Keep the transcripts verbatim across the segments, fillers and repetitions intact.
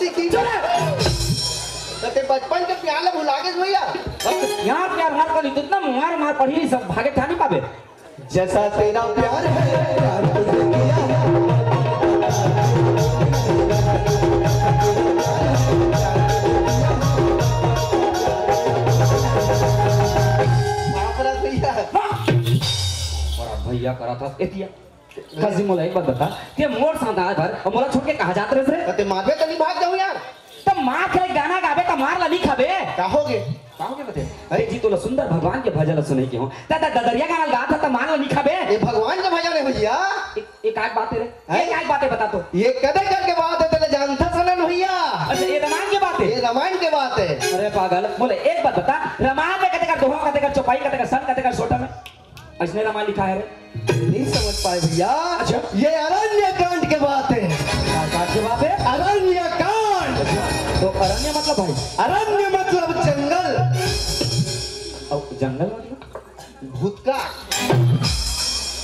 सीखी। चुप रह। तो ते बचपन के प्यार ला भुला गेस भैया। अब तो प्यार, प्यार मार कर इतना मार, मार पड़ी नहीं, सब भागे ठानी पावे। जैसा तेरा प्यार है, प्यार तुझे किया है। बाप रे भैया। बड़ा भैया करा था एतिया। काजी, मोला एक बात बता, ते मोर साथ आए बर अउ मोला छोड़ के कहाँ जात रहिस रे? अते मारबे त नहीं भाग जाऊँ यार। त मार के गाना गाबे त मार ला नहीं खाबे। का होगे? का होगे बते? अरे जी, तोला सुंदर भगवान के भजन ला सुनई के हो। त, त ददरिया गाना गात ह त मार ला नहीं खाबे। ये भगवान के भजन है भैया। ए, ए काय बात है रे? हैं? ए काय बात है बता तो। ये कदे कर के बात है, तेला जानथस ना भैया। अच्छा, ये रामायण के बात है? ये रामायण के बात है। अरे पागल, मोला एक बात बता, रामायण में कते कर दोहा, कते कर चौपाई, कते कर सन, कते कर सोटा में? अइसने रामायण लिखा है रे। नहीं समझ पाए भैया। अच्छा। ये अरण्य कांड के बात है। का कांड के बात है? अरण्य कांड। तो अरण्य मतलब भाई? अरण्य मतलब जंगल। अब जंगल मतलब? भूतकाल।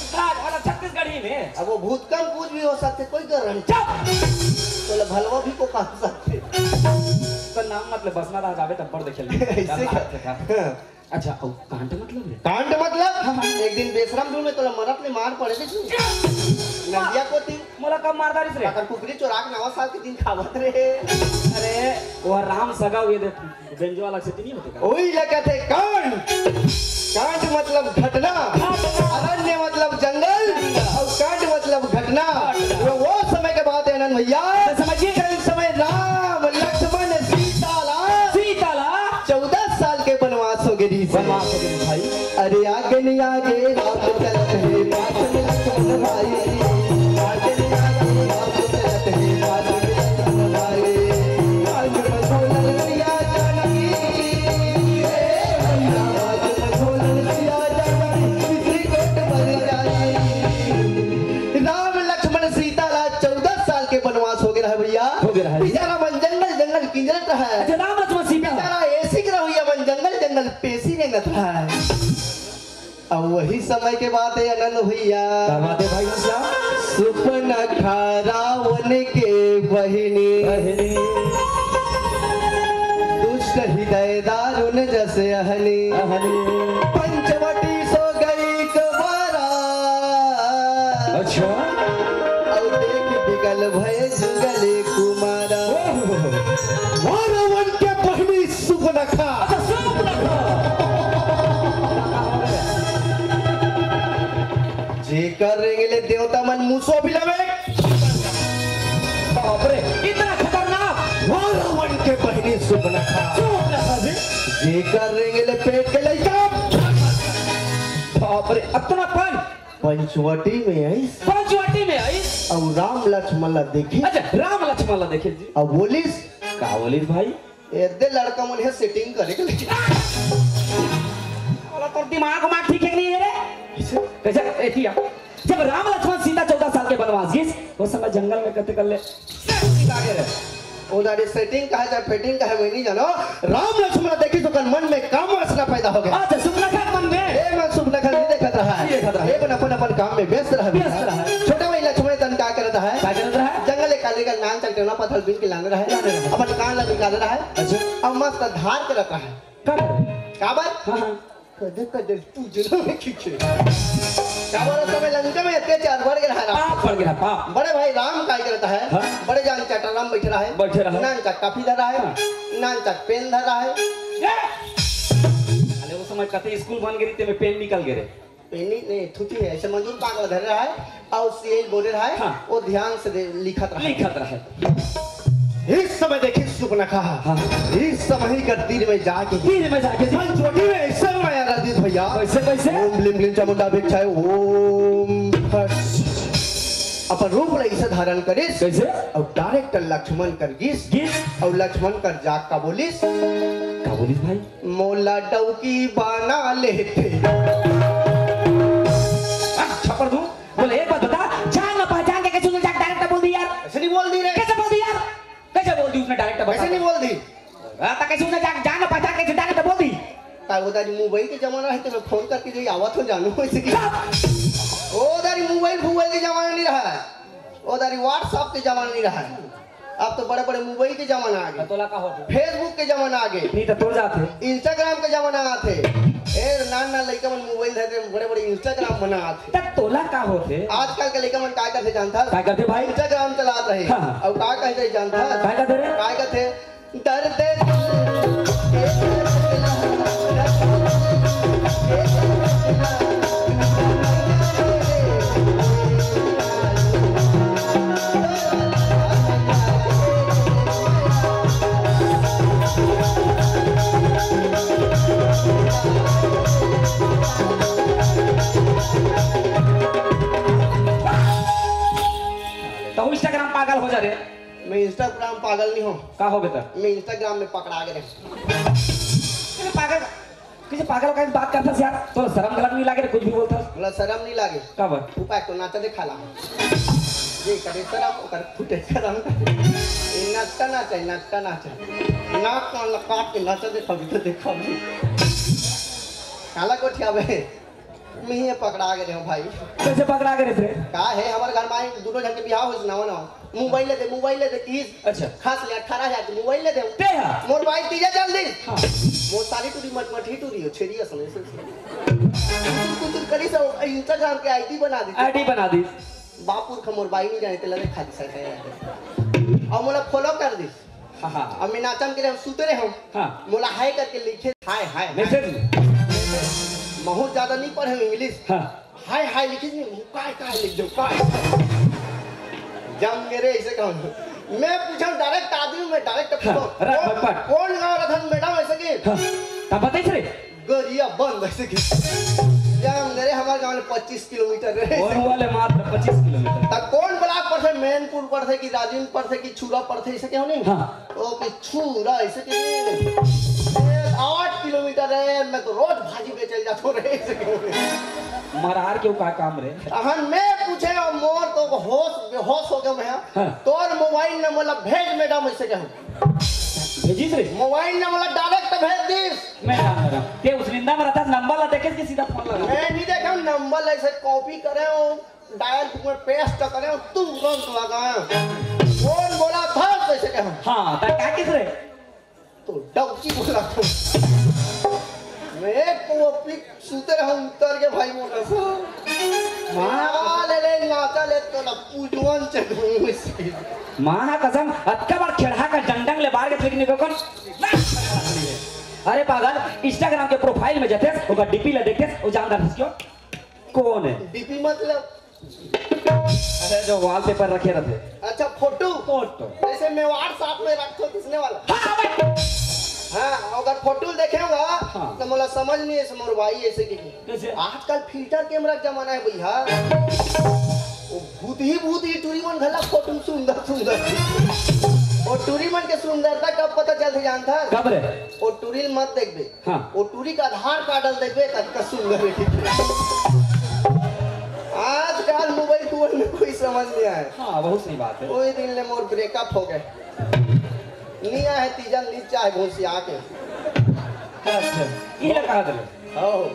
भूतकाल, मतलब छत्तीसगढ़ी में। अब वो भूतकाल कुछ भी हो सकते, कोई गारंटी। चुप। तो भलवा भी को कहा सकते। तो नाम मतलब बसना रहा जावे तब पर देखे ले। ऐसे क्या? हाँ। अच्छा, अउ कांड मतलब रे? कांड मतलब? हाँ, हाँ। एक दिन बेशरम दूर में तोला मरत ले मार पड़े थे तू। नदिया कोती। मोला कब मार डारिस रे? अगर कुकरी चोरा के नवा साल के दिन खावत रहे। अरे, वो राम सगा हुए दे, बेंजो वाला से नहीं होते का? ओही ला कथे कांड। कांड मतलब घटना। घटना। अरण्य मतलब जंगल। जंगल। अउ कांड मतलब घटना। घटना। वो, वो समय के बात है आनंद भैया। तो समझिए। जब समय राम, लक्ष्मण, सीता ला। सीता ला। चौदह साल के बनवास हो गे रिहिस। बनवास हो गे भाई। अरे आगे नहीं आगे राम चलत हे, पाछू में लक्ष्मण भाई। आगे नहीं आगे राम चलत हे, पाछू में लक्ष्मण भाई। आगे में बोलल सिया जानकी, हे भैया, आगे में बोलल सिया जानकी, चित्रकूट बन जाई। राम लक्ष्मण सीता ला चौदह साल के बनवास हो गे रहा भैया। हो गे रहा। बेचारा मन जंगल जंगल किंजरत रहा। अच्छा, राम लक्ष्मण सीता। बेचारा एसी के रहुइया मन जंगल जंगल पेसी रेंगत रहा। अब वही समय के बात है आनंद भैया। का बात है भाई घनश्याम? सुपनखा रावण के बहिनी। बहिनी। दुष्ट हृदय दारुण जस अहनी। अहनी। पंचवटी सो गई कबारा। अच्छा। अउ देख बिकल भय जुगल कुमारा। ओहो। रावण के बहिनी सुपनखा। अच्छा, सुपनखा। जेकर रेंगे ले देवता मन मुसो भी लवे। बाप रे, इतना खतरनाक। रावण के बहिनी सुपनखा। सुपनखा जी। जेकर रेंगे ले पेट के लइका। बाप रे, अतना पन। पंचवटी में आइस। पंचवटी में आइस। अउ राम लक्ष्मण ला देखे। अच्छा, राम लक्ष्मण ला देखे जी। अउ बोलिस। का बोलिस भाई? एदे लड़का मन हे सेटिंग करे के लगे। बोला, तोर दिमाग उमाग ठीक है कि नहीं है रे? कैसे? कैसे? एतिया। जब राम लक्ष्मण सीता चौदह साल के बनवास गिस, वो समय जंगल में कते कर ले। सेटिंग आगे रहे। ओ दादी सेटिंग कहा चाहे फेटिंग कहा, मैं नहीं जानो। राम लक्ष्मण देखी तो कन मन में काम वासना पैदा हो गया। अच्छा, सुपनखा मन में? ए मन सुपनखा नहीं देखत रहा है। नहीं देखत रहा है। ए मन अपन अपन काम में व्यस्त रहा। व्यस्त रहा है। छोटा भाई लक्ष्मण तन का करत रहा है? का करत रहा है? जंगल एक काले का नान चल टेना पत्थर बीन के लाने रहा है। लाने रहा है। अपन कान ला निकाले रहा है। अच्छा। अब मस्त धार करत रहा है। का? काबर? हाँ, हाँ। कदे कदे तू जना में खींचे। का बोला, समय लंका में अत्याचार बढ़ गया है ना? पाप बढ़ गया, पाप। बड़े भाई राम काय करता है? हाँ। बड़े जान चाटा राम बैठे रहा है। बैठे रहा। नान चाट कापी धरा है। हाँ। नान चाट पेन धरा है। ए! अरे वो समय कते स्कूल बन गई, ते में पेन निकल गए रे। पेन नहीं, नहीं, थूथी है, ऐसे मजूर पागल धर रहा है। अउ सीएल बोले रहा है, हाँ। वो ध्यान से दे, लिखत रहा है। लिखत रहा है। इस समय देखिए सुपनखा। हाँ। इस समय ही का तीर में जाके। तीर में जाके जी। पंचवटी में ऐसे माया रह दिस भैया। कैसे, कैसे? ओम ब्लीम ब्लीम चामुंडा भिक्षाय ओम फट। अपन रूप ला इसे धारण करिस। कैसे? अउ डायरेक्ट लक्ष्मण कर गिस। गिस। अउ लक्ष्मण कर जाग का बोलिस। का बोलिस भाई? मोला डौकी बना लेते। हट, थप्पड़ दूं। बोले, एक बात बता, जान ना पहचान के कैसे उसने जाके डायरेक्ट बोल दी यार? ऐसे नहीं बोल दी रे। कैसे बोल दी यार? कैसे बोल दी उसने डायरेक्ट बता? कैसे नहीं बोल दी? हाँ, तो कैसे उसने जाके जान ना पहचान के डायरेक्ट बोल दी? ता वो दारी मोबाइल के जमाना है, तो मैं फोन करके जो आवत हो जानू ऐसे की। ओ दारी मोबाइल, मोबाइल के जमाना नहीं रहा है। ओ दारी WhatsApp के जमाना नहीं रहा है। अब तो बड़े-बड़े मोबाइल के जमाना आ गे। तोला का होथे? Facebook के जमाना आ गे। नहीं तो तोर जाथे। Instagram के जमाना आथे। ए, नान नान लइका मन मोबाइल धर के बड़े-बड़े Instagram बनाथे। त तोला का होथे? आजकल के लइका मन काय करथे जानथस? काय करथे भाई? Instagram चलात रहे। हाँ। अउ का कहथे जानथस? काय कहथे रे? काय कहथे? दर्द दिल, ये दर्द दिल, ये दर्द दिल। तहूँ Instagram पागल हो जा रे। मैं Instagram पागल नहीं हूँ। का हो बेटा? मैं Instagram में पकड़ा गे रहे। अरे पागल, किसी पागल का बात करता यार? तोला शर्म गलत नहीं लागे रे, कुछ भी बोलता? बोला शर्म नहीं लागे। का बात? ऊपर तो नाचा दिखाला। ये करे शर्म, ओकर फुटे शर्म। ये नचता नाचा, नचता नाचा। नाक कान ला काट के नाचा दिखाबे तो दिखाबे। काला गोठियाबे। मैं ही पकड़ा गे रहे हूँ भाई। कैसे पकड़ा गे रहे थे? का है, हमारे घर में आए, दोनों जन के बिहाव होइस नवा नवा। मोबाइल ले दे, मोबाइल ले दे, किस? अच्छा। खास ले अठारह हजार के मोबाइल ले दे। ते हा? मोर बाई तीजा चल दी। हाँ। मोर साली टूरी मटमट ही टूरी हो, छेरी असन ऐसे। कुतुर कुतुर करी सब Instagram के आईडी बना दी। आईडी बना दी। बापुर खा मोर बाई नहीं जाने ते लगे खाली सा है। और मोला फॉलो कर दी। हाँ, हाँ। अब मैं नाचन के रहे, सुते रहे हूँ। हाँ। मोला हाय करके लिखे, हाय, हाय, हाय। मैसेज। महूँ ज्यादा नहीं पढ़े हूँ इंग्लिश। हाँ। हाय, हाय लिखिस नहीं, काय, काय लिख दो, काय। जम गे रे, ऐसे कहूँ। मैं पूछा डायरेक्ट आदमी, मैं डायरेक्ट हाँ, पूछा, रख, कौन, पट, पट। कौन गाँव रतन बेटा वैसे की? हाँ, तब बताइस रे। गरिया बंद ऐसे की। जम गे रे, हमारे गाँव में पच्चीस किलोमीटर रे। और वाले मात्र पच्चीस किलोमीटर। तब कौन ब्लॉक पड़थे, मैनपुर पड़थे कि राजिम पड़थे कि छुरा पड़थे, ऐसे कहूँ नहीं? हाँ। ओ कि छुरा ऐसे के ए, आठ किलोमीटर है, मैं तो रोज भाजी बेचल जातो रे, ऐसे के। मरार के का काम रे? अहन मैं पूछे और मोर तो होश बेहोश हो गया मैं। हाँ। तोर मोबाइल नंबर ला भेज मैडम, ऐसे के। भेजिस रे? मोबाइल नंबर ला डायरेक्ट भेज दिस। मैं ना करा। ते उस निंदा में रहता नंबर ला देखे के सीधा फोन लगा। मैं नहीं देखा नंबर ला ऐसे कॉपी करे हो। डायल बुक में पेस्ट करे, तुरंत लगा। कौन बोला था कैसे कहा? हाँ, त का किस रे? तो डौकी बोला था। मैं को अपनी सुते रहा उतर के भाई मोटा सा। माँ। ले ले नाचा ले तो ना पूजवन से घूम इसकी। माँ कसम, अतका बार खेड़ा का डंडंग ले बाहर के फेंकने को कौन? अरे पागल, Instagram के प्रोफाइल में जाते, ओकर डीपी ला देखते, वो जानता था क्यों? कौन है? डीपी मतलब? अरे, जो वॉलपेपर रखे रहते। अच्छा, फोटो? फोटो। जैसे मैं WhatsApp में रखतो, किसने वाला? हाँ, भाई। हाँ, अगर फोटो देखे होगा, हाँ। तो मोला समझ नहीं है, मोर भाई ऐसे की। कैसे? आजकल फिल्टर कैमरा का जमाना है भैया। वो भूत ही भूत ही टूरी मन घला फोटो सुंदर सुंदर। वो टूरी मन के सुंदरता कब पता चलते जानता? कब रे? वो टूरी मत देखबे। हाँ। वो टूरी का आधार कार्ड ल देखबे, कतका सुंदर है। आजकल मोबाइल फोन में कोई समझ नहीं आए। हाँ, बहुत सही बात है। वही दिन ले मोर ब्रेकअप हो गए। नहीं आए तीजन नीचा है घोसी आके। अच्छा, ये कहा दिले? हो।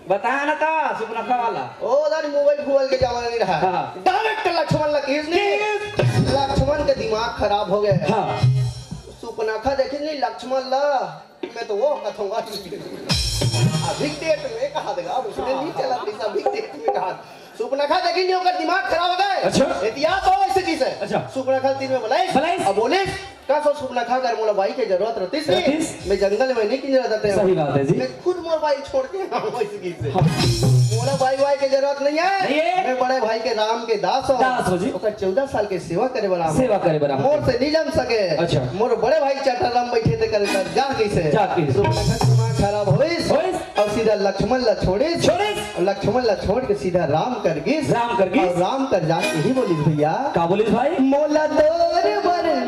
बता ना ता सुपनखा वाला। ओ दादी मोबाइल फोन के जमाना नहीं रहा। हाँ। डायरेक्ट लक्ष्मण ला किस नहीं? किस? लक्ष्मण के दिमाग खराब हो गया है। हाँ। सुपनखा देखी नहीं लक्ष्मण ला। मैं तो वो कथूंगा। अभी डेट में कहा देगा, अब उसने नहीं चला, प्लीज, अभी डेट में कहा। सुपनखा देखी नहीं, ओकर दिमाग खराब हो गए। अच्छा। एहतियात हो ऐसे चीज है। अच्छा। सुपनखा तीन में बुलाइस। बुलाइस। अब बोलिस, का सो सुपनखा कर मोला बाई के जरूरत रहतीस नहीं। रहतीस। मैं जंगल में नहीं किंजरा जाते हैं। सही बात है जी। मैं खुद मोर बाई छोड़ के आऊँ ऐसे चीज से। हाँ। मोला बाई, बाई के जरूरत नहीं है। नहीं है। मैं बड़े भाई के राम के दास हूँ। दास हो जी। ओकर चौदह साल के सेवा करे वाला हूँ। सेवा करे वाला हूँ। मोर से नहीं जम सके। अच्छा। मोर बड़े भाई चटराम बैठे थे करे सर, जा कैसे? जा कैसे? सुपनखा दिमाग खराब होइस। होइस। और सीधा लक्ष्मण ला छोड़िस। छोड़िस। और लक्ष्मण ला छोड़ के सीधा राम कर गिस। राम कर गिस। और राम कर जाके ही बोलिस भैया। का बोलिस भाई? मोला तोर बर लगे हे बालिका।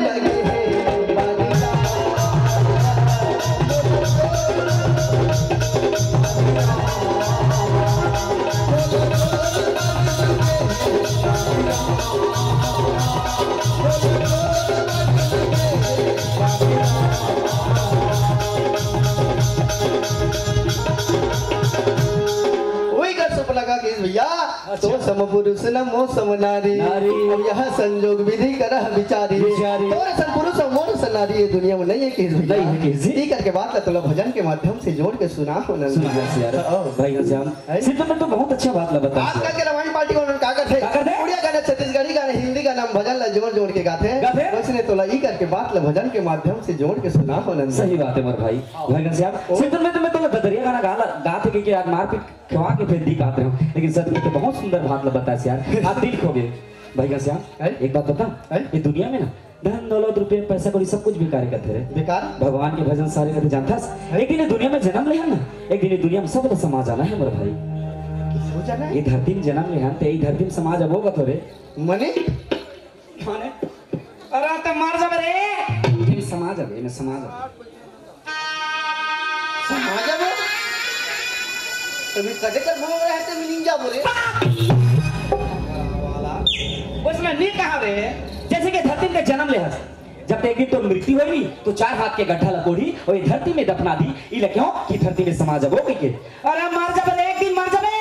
वही कर सुपनखा किस भैया। तो सम पुरुष न मो सम नारी, नारी। अब यह संजोग विधि करह विचारी। विचारी। तोर सन पुरुष अउ मोर सन नारी ये दुनिया में नहीं है किसी। नहीं है किसी। ई करके बात ला तोला भजन के माध्यम से जोड़ के सुना हो नंद। सुना है यार। हाँ। भाई घनश्याम, है? सिर्फ मैं तो बहुत अच्छा बात ला बता आजकल के रवाइन पार्टी वाले का करथे? का करथे? उड़िया गाना, छत्तीसगढ़ी गाना, हिंदी गाना, भजन ला जोड़ जोड़ के गाथे। गाथे? वैसे ने तोला ई करके बात ला भजन के माध्यम से जोड़ के सुना हो नंद। सही बात है मोर भाई। भाई घनश्याम, ओ। सिर्फ मैं तो, मैं तो ददरिया गाना गा ला, गाथे के, के आज मारपीट खवा के फेर दिखात रहे हो, लेकिन सच में तो बहुत सुंदर बात ला बतास यार, आप दिल खो गए। भाई घनश्याम, हैं? एक बात बता, हैं? ये दुनिया में ना धन दौलत रुपये पैसा कौड़ी सब कुछ बेकार करथे रे। बेकार? भगवान के भजन सारे करथे जानथस। हैं? एक दिन ये दुनिया में जन्म ले ना, एक दिन ये दुनिया में सब ला समा जाना है मोर भाई। किसको जाना है? ये धरती में जन्म ले हन, ते ये धरती में समा जाबो का तो रे। मने? माने? अरे ते मर जाबे रे। ये समा जाबे, ये समा जाबे। समा जाबे? तभी कदे कर बोल रहे हैं, तभी नहीं जाबो रे। उसने नहीं कहा रे, जैसे कि धरती में जन्म ले हस, जब एक दिन तो मृत्यु होई, तो चार हाथ के गड्ढा ला कोड़ी और ये धरती में दफना दी। ई ला क्यों कि धरती में समा जाबो कह के। अरे मर जाबे रे, एक दिन मर जाबे।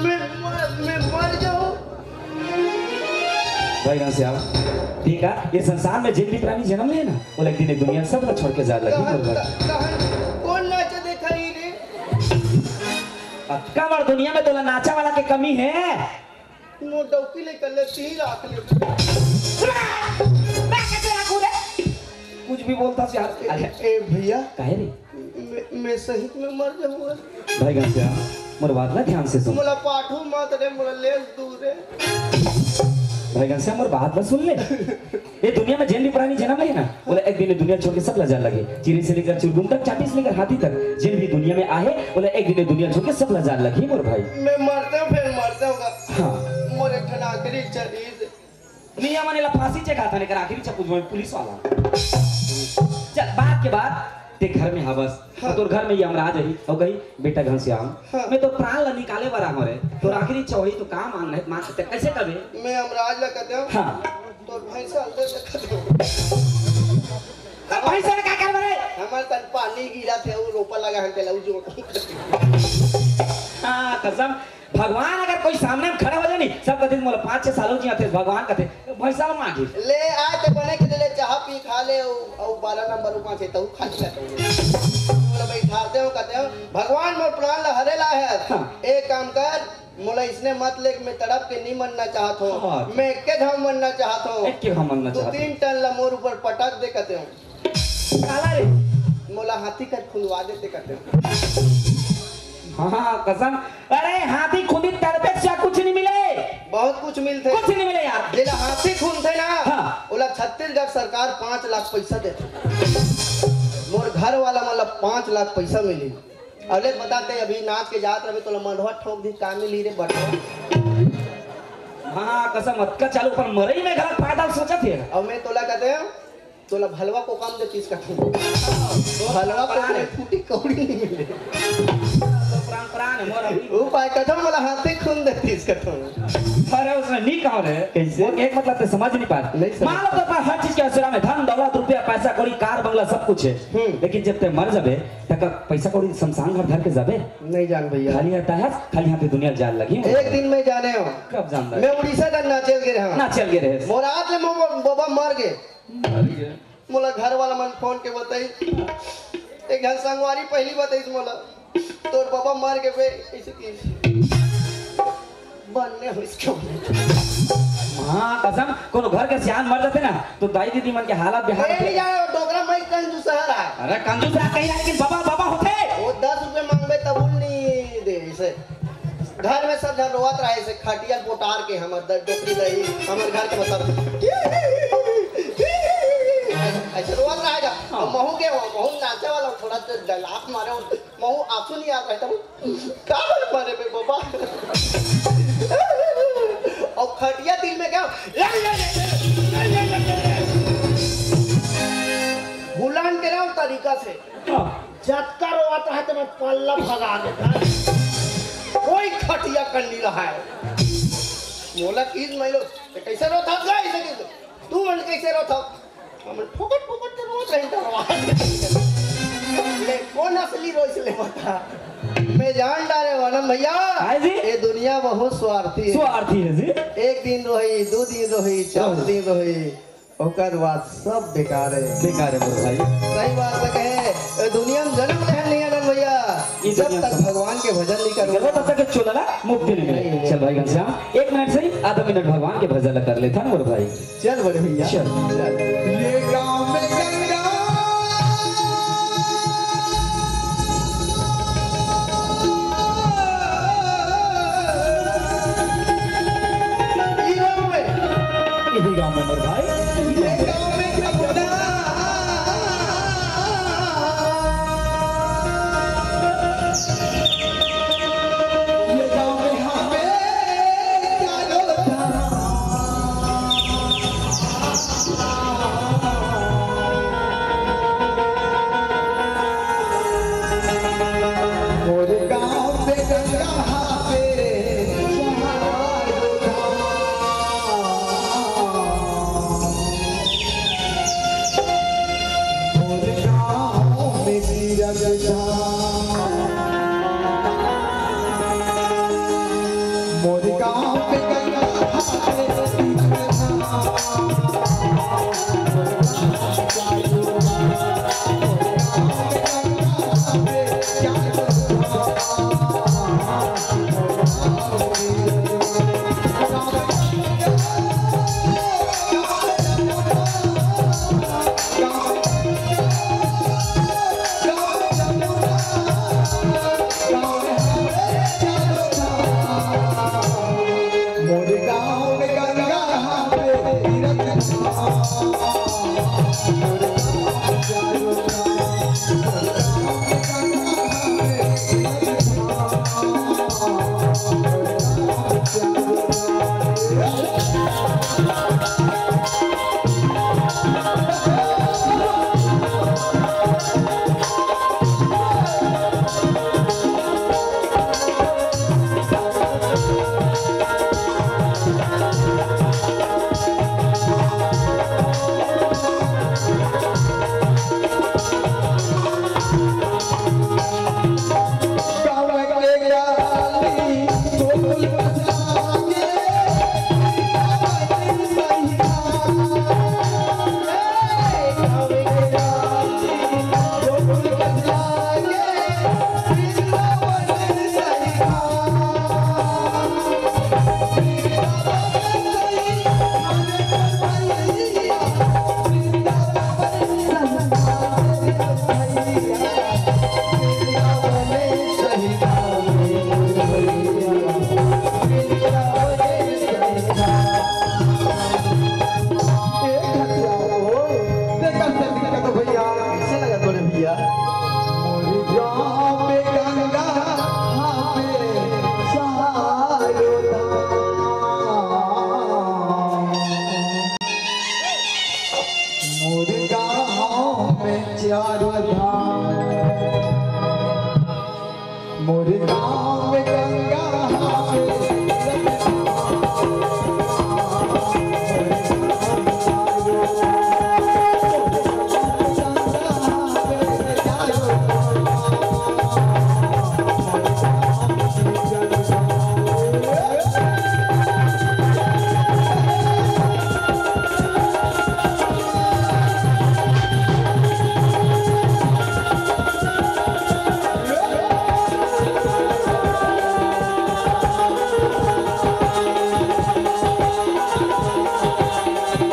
मैं, मैं, मैं मर जाऊं। भाई घनश्याम, ठीक है, ये संसार में जिन भी प्राणी जन्म ले ना, वो एक दिन ये दुनिया सब ला छोड़ के जाए लगी। कहाँ, कहाँ, कौन नाचा देखा ही रे? अतका बड़ दुनिया में तोला नाचा वाला के कमी है? मोर डौकी ले कर ले, तीन आँख ले। मैं कैसे रखूं रे? कुछ भी बोलता से यार। ए, अरे। ए भैया। काहे रे? मैं, मैं सही में मर जाऊंगा। भाई घनश्याम, मोर बात ना ध्यान से सुन। मोला पाठू मत रे, मोला ले दूर रे। भाई घनश्याम, मोर बात बस सुन ले। ये दुनिया में जेन भी प्राणी जन्म ले ना, ओला एक दिन ये दुनिया छोड़ के सब ला जान लगे। चिरई से लेकर चुरगुन तक, चाटी से लेकर हाथी तक, जेन भी दुनिया में आहे, ओला एक दिन ये दुनिया छोड़ के सब ला जान लगे मोर भाई। मैं मरता हूँ, फिर मरता हूँ। हाँ। मोर एक ठन आखिरी इच्छा रहिस। निया मने ला फांसी चढ़ा था, लेकर आखिरी चप्पू जो पुलिस वाला। चल, बात के बाद ते घर में हवस। हाँ। तोर घर में यमराज रही, अउ कही, "बेटा घनश्याम, हाँ। मैं तो प्राण ला निकाले वाला हूँ रे। तोर आखिरी इच्छा होही तो का मांग रहे, मांग सकते, कैसे करबे?" मैं यमराज ला कहते हूँ, हाँ। "तोर भैंसा अंदर से खत्म।" अब भैंसा ने का करबे रे? हमारे तन पानी गिरा थे, वो रोपा लगा है, तेला उजो। हाँ, कसम। भगवान अगर कोई सामने में खड़ा हो जाए नी, सब कथे, "मोला पाँच छह सालों जी आते।" भगवान कथे, "भैंसा मांगी।" ले आए तो बने के ले, चाह पी खा ले, अउ, अउ बारह नंबर ऊपर से तहु खा ले। बोला, "बैठाते हो," कहते हो, "भगवान मोर प्राण ला हरे ला है। हाँ। एक काम कर, मोला इसने मत ले, मैं तड़प के नहीं मरना चाहत हूँ। हाँ। मैं एक के घाव मरना चाहत हूँ। एक के घाव मरना दो चाहत तीन हूँ। टन ला मोर ऊपर पटक दे," कहते हो। काला रे, मोला हाथी कर खुंदवा देते कहते हो। हाँ, कसम। अरे, हाथी खुंदी तड़पे से कुछ नहीं मिले। बहुत कुछ मिलते। कुछ नहीं मिले यार। जेला हाथी खुंदथे ना, हाँ। ओला छत्तीसगढ़ सरकार पाँच लाख पैसा देथे। मोर घर वाला मन ला पाँच लाख पैसा मिली। अले बताते अभी नाच के जात रहे, तोला मंडवा ठोक दी, का मिली रे बटवा। हाँ, कसम, अतका चालू पर मरई में गलत फायदा सोचत है। अब मैं तोला कहते हैं, तोला भलवा को काम देतीस कथन। भलवा को प्राण। फूटी कौड़ी नहीं मिले। तो प्राण, प्राण है मोर अभी। वो पाए कथन, मोला हाथे खून देतीस कथन। अरे उसने नहीं कहा रे। कैसे? वो एक मतलब ते समझ नहीं पा। नहीं समझ मान लो तो पास हर चीज के असुरा में धन, दौलत, रुपया, पैसा, कौड़ी, कार, बंगला, सब कुछ है। हम्म। लेकिन जब ते मर जाबे, त का पैसा कौड़ी शमशान घर धर के जाबे? नहीं जान भैया। खाली हाथ आया, खाली हाथे दुनिया जान लगी। एक दिन मैं जाने हूँ। कब जानता है? मैं उड़ीसा का नाचेल गे रहा। नाचेल गे रहे। मोर हाथ ले मो-, बाबा मर गए। मर गए। मोला घर वाला मन फोन के बताई, एक झन संगवारी पहली बताई मोला, "तोर बाबा मर गए बे," ऐसे की। बनने हो इसके। हाँ, कसम, कोनो घर के सियान मर जाते ना, तो दाई दीदी मन के हालत बेहाल ए, होते। नहीं जाए, डोकरा मई कंजूस है रहा। अरे, कंजूस रहा कहीं ना, लेकिन बाबा, बाबा होते। वो दस रुपये मांगबे, तब नहीं दे, ऐसे। घर में सब झन रोवत रहे से खटिया पोटार के हमर द-, डोकरी दही, हमर घर के मतलब। ऐसे रोवत रहेगा। हाँ। अब महू के हो, महू नाचे वाला थोड़ा सा डलाप मारे हो, महू आंसू नहीं आता है तब का बोल मारे बे बाबा। और खटिया दिल में क्या? बुलान के रहो तरीका से। हाँ। जतका रोवत रहे ते मैं पल्ला भगा देता। कोई खटिया कर नहीं रहा है। मोला किस माइलो, ते कैसे रोत हस गा, ऐसे किस? तू मन कैसे रोत हस? हमन फोकट फोकट के रोत रहिन त। ले, कोन असली रोइस ले बता। मैं जान डारे हँव आनंद भैया। हाँ जी। ये दुनिया बहुत स्वार्थी हे। स्वार्थी हे जी। एक दिन रोही, दू दिन रोही, चार रोही। दिन रोही, ओकर बाद सब बेकार हे। बेकार हे मोर भाई। सही बात हे कहे, ये दुनिया में जन्म लेहन नहीं आनंद भैया, ये जब दुनिया तक में भगवान के भजन नहीं करबो, तब तक के चोला ला मुक्ति नहीं मिले। नहीं, नहीं। चल भाई घनश्याम, एक मिनट सही, आधा मिनट भगवान के भजन ला कर लेथन मोर भाई। चल बड़े भैया, चल। चल। ये गाँव में गंगा, ये गाँव में, यही गाँव में मोर भाई। ये गाँव में गंगा। ये गाँव में हमें क्या लोग था? मोर गाँव में गंगा हावे, चारों धाम। मोर गाँव में तीरथ धाम। मोर गाँव में गंगा हावे, तीरथ धाम। मोर गाँव में गंगा हावे तीरथ धाम। मोर गाँव में चारों धाम। मोर गाँव में गंगा हावे तीरथ धाम। मोर गाँव में चारों धाम। मोर गाँव में चारों धाम,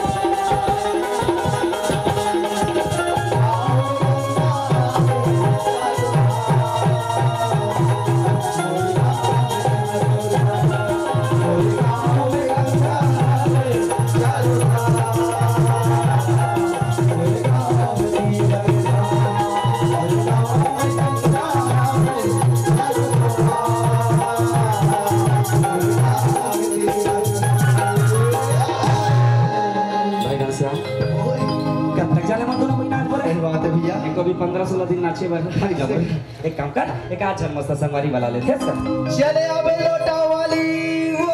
मोर गाँव में गंगा हावे। भाई घनश्याम, कब तक जाने मन दोनों भाई नाच पर? सही बात है भैया। इनको भी पन्द्रह सोलह दिन नाचे बर। हाँ, जाओ। एक काम कर, एक आध झन मस्त संगवारी वाला लेते हैं सर। चले आबे लोटा वाली वो।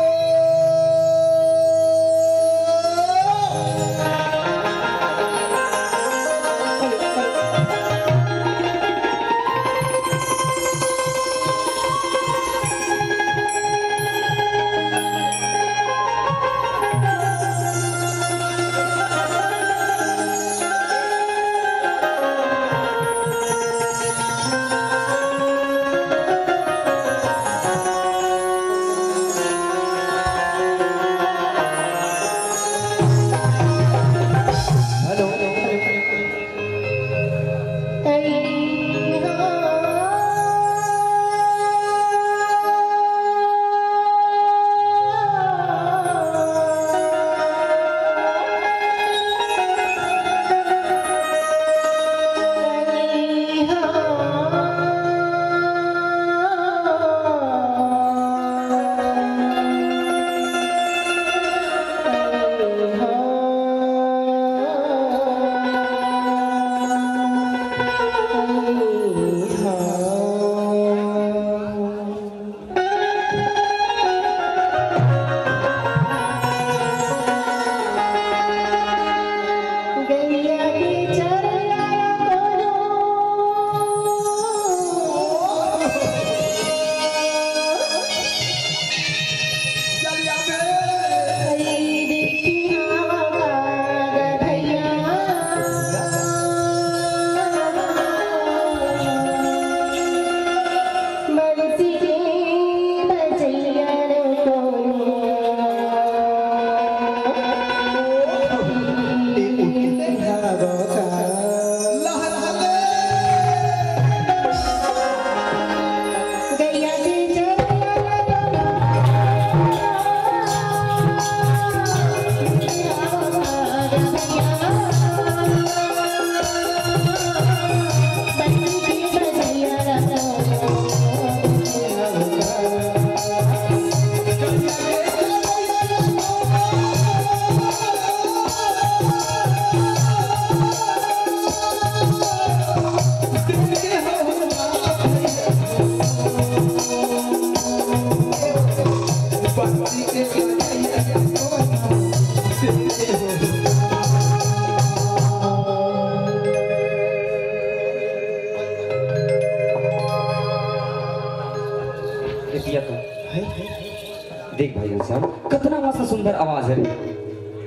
देख भाई घनश्याम, कतना मस्त सुंदर आवाज हे रे।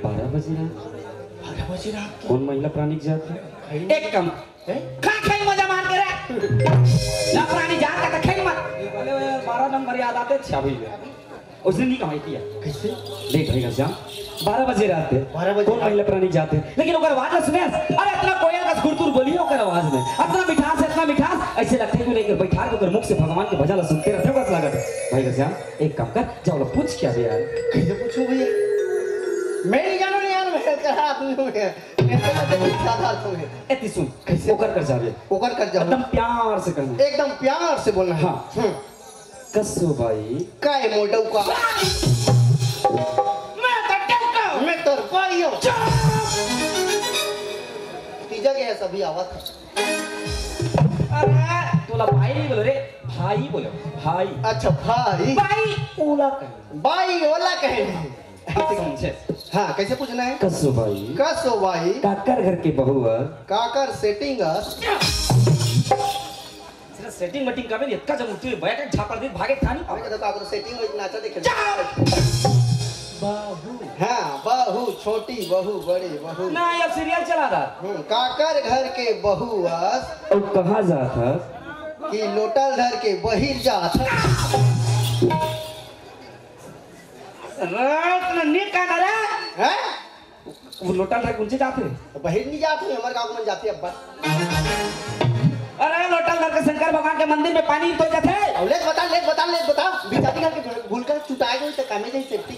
बारह बजे रात। बारह बजे रात के? कोन महिला प्राणी के जात हे? एक काम, हैं? का खेल मजा मार के रे? ना प्राणी जात का तो खेल मत। अरे यार, बारह नंबर याद आते, अच्छा भैया। उसने नहीं कमाई किया। कैसे? देख भाई घनश्याम, बारह बजे रात के। बारह बजे कोन रात? महिला प्राणी जात हे, लेकिन ओकर आवाज ला सुने। अरे इतना कोयल का गुरतुर बोली ओकर आवाज में, इतना मिठास, इतना मिठास, ऐसे लगथे कि लेकर बैठा के ओकर मुख से भगवान के भजन ला सुनते रहते हो, बस लागत हे। भाई घनश्याम, एक काम कर, जाओ ला पूछ के आ बे यार। कैसे पूछूं भैया? मैं नहीं जानू नहीं यार, मैं कहा आदमी हूँ मैं। मैं तो ज्यादा अर्थ हूँ मैं। एती सुन, कैसे? ओकर कर जाबे। ओकर कर जाबे। एकदम प्यार से कहना। एकदम प्यार से बोलना है। हाँ। हम्म। कसो बाई। काय मोटऊ का? मैं तो डौका हूँ। मैं तो बाई हूँ। चुप! तीजा के है सभी आवत। अरे, तोला भाई नहीं बोलो रे, भाई बोलो, भाई। अच्छा, भाई। भाई ओला कहे। भाई ओला कहे। समझे? हाँ, कैसे पूछना है? कसो बाई। कसो बाई। काकर घर के बहू अस। काकर setting अस। सिर्फ setting वेटिंग का भी इतना जब उठती है, बैठ के झापड़ दी, भागे खानी। अबे, तो आप तो setting में नाचा देखे। चुप! बहू। हाँ, बहू, छोटी बहू, बड़ी बहू। ना, ये serial चला रहा। हम्म, काकर घर के बहू अस। अउ कहाँ जात हस? कि लोटल धर के बहिर जात हस। रात में नी काना रे। हैं? वो लोटा ला के उनसे जात हे। तो बहिर नहीं जात हे, हमारे गाँव में जात हे अब्बा। अरे लोटा ला के शंकर भगवान के मंदिर में पानी तो जात हे। अब लेत बता, लेत बता, लेत बता। बिचारी घर के भूल का चुटा गई तो कामे जाई safety।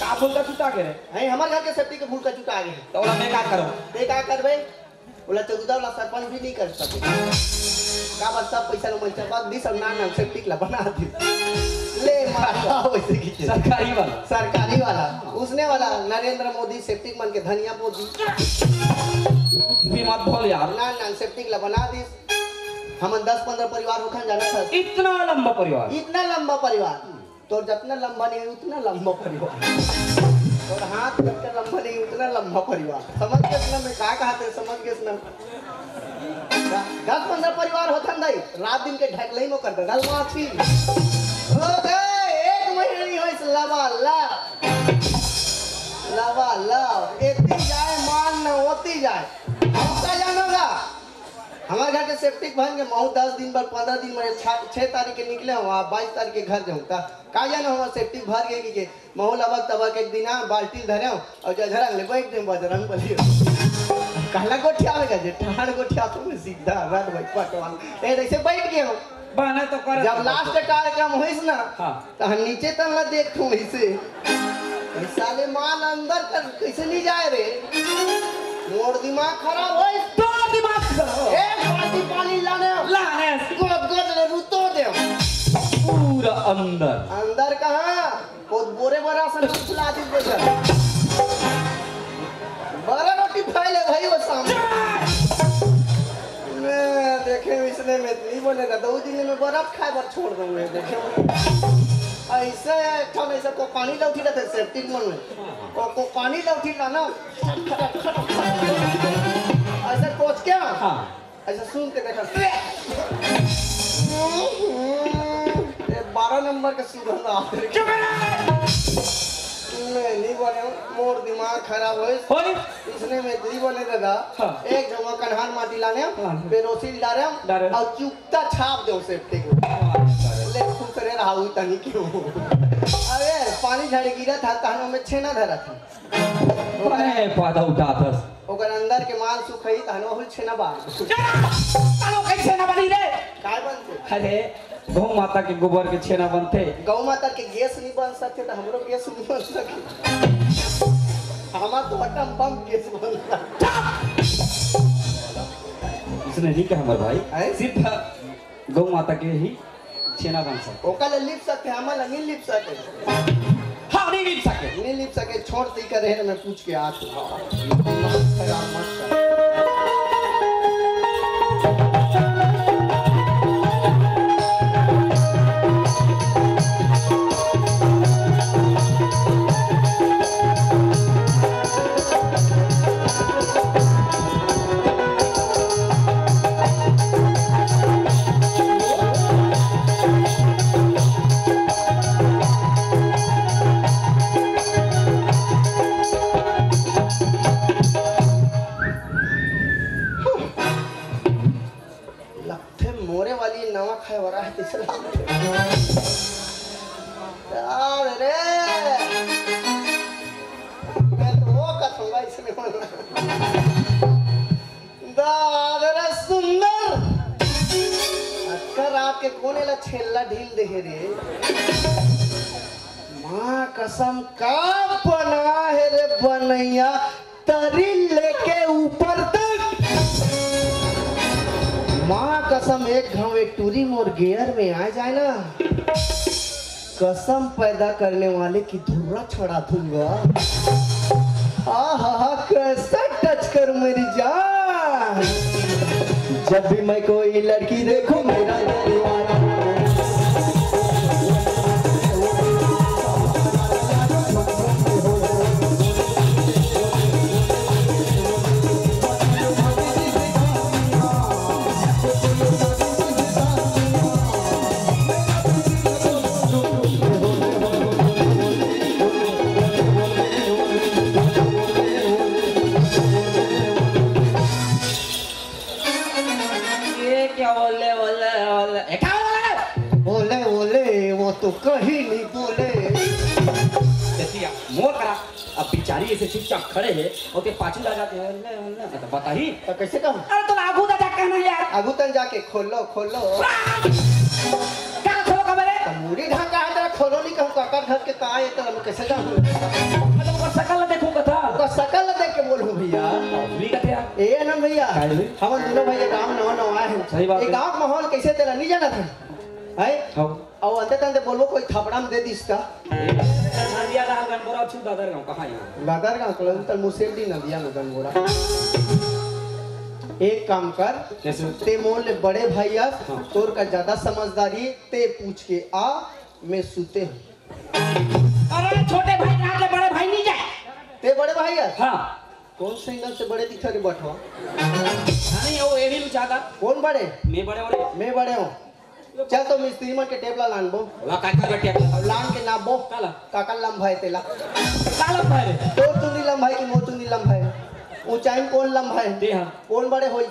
का भूल का चुटा के रे? नहीं, हमारे घर के safety के भूल का चुटा गई। तो ओला मैं का करूँ? ते का करबे? ओला चौदह वाला सरपंच भी नहीं कर सके। का बात, सब पैसा लो, मैं चपक दी, सब नान नान septic ला बना दी। ले मारा वैसे की चीज। सरकारी वाला। सरकारी वाला, उसने वाला नरेंद्र मोदी septic मन के धनिया बो दी। भी मत बोल यार। नान नान septic ला बना दी। हमन दस पन्द्रह परिवार होखन जाना था। इतना लंबा परिवार। इतना लंबा परिवार। तोर जतना लंबा नहीं है, उतना लंबा परिवार। तोर हाथ जतना लंबा नहीं, उतना लंबा परिवार। समझ गेस ना, मैं का कहा थे, समझ गेस ना। दस पन्द्रह परिवार होथन दाई, रात दिन के ढकलई में कर दे, गलवासी। हो गए, एक महीना नहीं होइस, लबा लब। लबा लब, एती जाए, मान न ओती जाए। हम का जानोगा? हमारे घर के septic भर के महू दस दिन बर, पन्द्रह दिन बर, छह, छह तारीख के निकले हूँ, बाईस तारीख के घर जाऊँ। का, का जाना हमारे septic भर गए कि के? महू लबक तबक एक दिन आ, बाल्टी धरे हूँ और जो झरंग ले बैठ दे बजरंग बली। कहला गोठिया में गए, ठाड़ गोठिया तो मैं सीधा रड भाई पटवान। ए, ऐसे बैठ गए हूँ। बहाना तो कर जब last कार्यक्रम होइस ना, हाँ। तो हम नीचे तन ला देखथों ऐसे। ए साले माल अंदर कर कैसे नहीं जाए रे? मोर दिमाग खराब होइस। तोर दिमाग खराब हो। एक बाल्टी पानी लाने। लाने। गोद गोद ले रुतो दे। पूरा अंदर। अंदर कहाँ? बहुत बोरे बरा से फुला दी दे। बरा रोटी खाए ले भाई वो सामने। मैं देखे इसने में नहीं बने ना, दो दिन में बर्फ खाए बर छोड़ दूंगा, देखे। ऐसे एक ठन ऐसे को पानी लौटी रहते septic मन में। को, को पानी लौटी ना ना। ऐसे कोच क्या? हाँ। ऐसे सुन के देखा। ये बारह नंबर के सुगंध आ रही। चुप रह। मैं नहीं बने हूँ, मोर दिमाग खराब होइस। होइस? इसने में नहीं बने दादा। हाँ। एक जगह कन्हार माटी लाने, हाँ। पेरोसी डारे, डारे। और चुकता छाप दे septic में। हाँ। ले खुश रहे रहा हुई तनी क्यों? अरे पानी झड़ गिरा था, तहनों में छेना धरा था। बने पादा उठाथस। ओकर अंदर के मांस सुखई, तहन ओहू छेना बार। चलो, कैसे ना बनी रे? काय बनते? अरे, गौ माता के गोबर के छेना बनथे। गौ माता के गैस नहीं बन सकते, तो हमरो गैस नहीं बन सके। हमार तो अटम बम गैस बनता। उसने नहीं कहा, हमारे भाई। हैं? सिर्फ गौ माता के ही छेना बन सकथे। ओकर ले लिप सकथे, हमन ले नहीं लिप सके। हाँ, नहीं लिप सके। नहीं लिप सके, छोड़ दी करे है, मैं पूछ के आ तू। हाँ। मत कर, मत कर। थे मोरे वाली नवा खाए वाला है, तीसरा। यार रे, मैं तो वो कथूंगा इसने बोला। दादा रे सुंदर, अतका रात के कोने ला छेल्ला ढील दे हे रे? माँ कसम, का बना हे रे बनैया, तरी लेके ऊपर तक। माँ कसम, एक घाव एक टूरी मोर गेयर में आ जाए ना, कसम पैदा करने वाले की धुर्रा छड़ा दूंगा। आहा, कैसा टच कर मेरी जान। जब भी मैं कोई लड़की देखूं, मेरा दीवाना। ये क्या बोले, बोले, बोले, ये क्या बोले? बोले, बोले, वो तो कहीं नहीं बोले। देखिए, मोर करा, अब बिचारी ऐसे चुपचाप खड़े हे, ओके पाछू ला जाके, "ले, ले," तो बताही। तो कैसे कहूँ? अरे, तो आगू ला जाके कहना यार। आगू तन जाके, "खोलो, खोलो।" क्या खोलो का मेरे? तो मुड़ी ढाका है तेरा, खोलो नहीं कहूँ, काका घर के कहाँ है, तो हम कैसे जाऊँ? मतलब, ओकर शकल ला देखूँ कथा। ओकर शकल ला देख के बोलूँ भैया। असली कथे यार। ए आनंद भैया, काहे रे? हमन दोनों भैया गाँव नवा नवा आए हैं। सही बात ये है। गाँव के माहौल कैसे तेरा नहीं जाना था? है? हाँ। अउ अंते तंते बोलबो, कोई थपड़ा में दे दिस त। नदिया डहर गनबोरा छु दादर गाँव, कहाँ यहाँ? दादर गाँव, कलंतर मुसेल दी नदिया में गनबोरा। एक काम कर, कैसे? ते मोर ले बड़े भाई अस, हाँ। तोर का ज्यादा समझदारी, ते पूछ के आ, मैं सुते हूँ। अरे छोटे भाई कहाँ ले बड़े भाई नहीं जाए? ते बड़े भाई अस? हाँ। कौन से एंगल से बड़े दिखा रे बठवा? नहीं, वो एड़ी लुचाता। कौन बड़े? मैं बड़े, बड़े। मैं बड़े हूँ। चल तो मिस्त्री मन के टेप ला लानबो। ला, का, का, का टेप ला? अब लान के नापबो। का ला? काकर लंबा है तेला? का लंबा है रे? तोर चुंदी लंबा है कि मोर चुंदी लंबा है? ऊंचाई में कौन लंबा है? ते हाँ। कौन बड़े होई?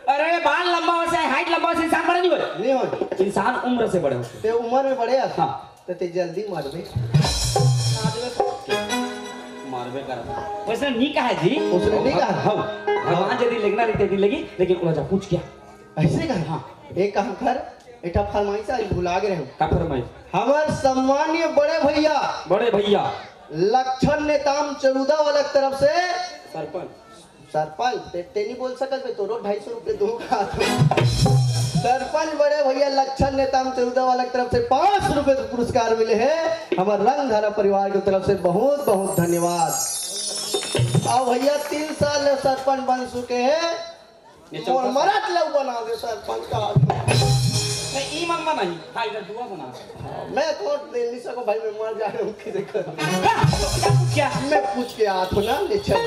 अरे, बाल लंबा हो से, height लंबा हो से, इंसान बड़े नहीं होए। नहीं होए। इंसान उम्र से बड़े होते। ते उम्र में बड़े हस? हाँ। तो ते जल्दी मरबे। मारबे कर। वैसे नहीं कहा जी। उसने नहीं कहा? हाँ। भगवान यदि लेगना रहते, नहीं लेगी, लेकिन ओला जा पूछ क्या? ऐसे कहा? हाँ। एक काम कर, एटा फरमाइश आज भुला गए हम। का फरमाइश? हमार सम्मानीय बड़े भैया, बड़े भैया। लक्षण नेताम चौदह वाला तरफ से सरपंच। सरपंच, ते, ते नहीं बोल सकत बे, तोरो ढाई सौ रुपये दूंगा। सरपंच बड़े भैया लक्षण नेताम चौदह वाला तरफ से पाँच सौ रुपये के पुरस्कार मिले हैं। हमार रंगधारा परिवार की तरफ से बहुत, बहुत धन्यवाद। अब भैया तीन साल ले सरपंच बन चुके हैं। ये मोर चौथा मरत लऊ बना दे सरपंच का। नहीं, ई मन में नहीं। हाँ, इधर दुआ बना। मैं तो दे नहीं सको भाई, मैं मर जा रहा हूँ किसी का। हाँ, तो क्या पूछ क्या? मैं पूछ के आ तो ना ले चल।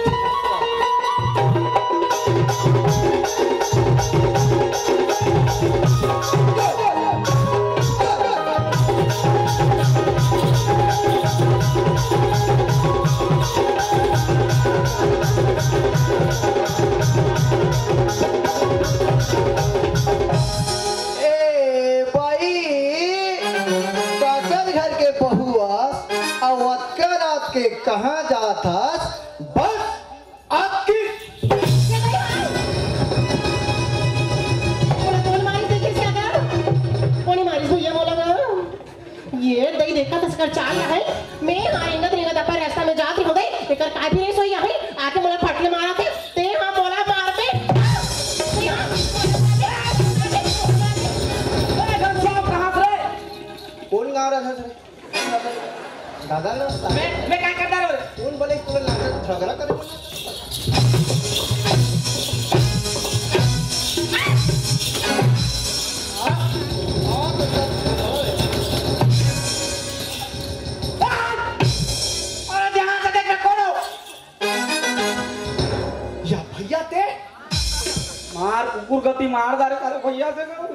ए बाई, काकर घर के बहू अस, अउ अतका रात के कहाँ जात हस? बस अतकी। कोन मारिस भैया मोला ना? ये दई देखा तस्कर चाल है। मैं हाँ रेंगत रेंगत अपन रास्ता में जात रही हूँ दई। एकर काय भी नहीं सोई है। आके मोला फटले मारा थे। ते हाँ मोला मार दे। ते हाँ। अरे घनश्याम कहाँ से? कौन गाँव रहा था? दादा ना। मैं, मैं क्या करता रहूँ? कौन बोले तू ना झगड़ा करे? अरे ध्यान से देख, मैं कौन हूँ? या भैया ते मार कुकुर गति मार दारे तारे भैया से करो।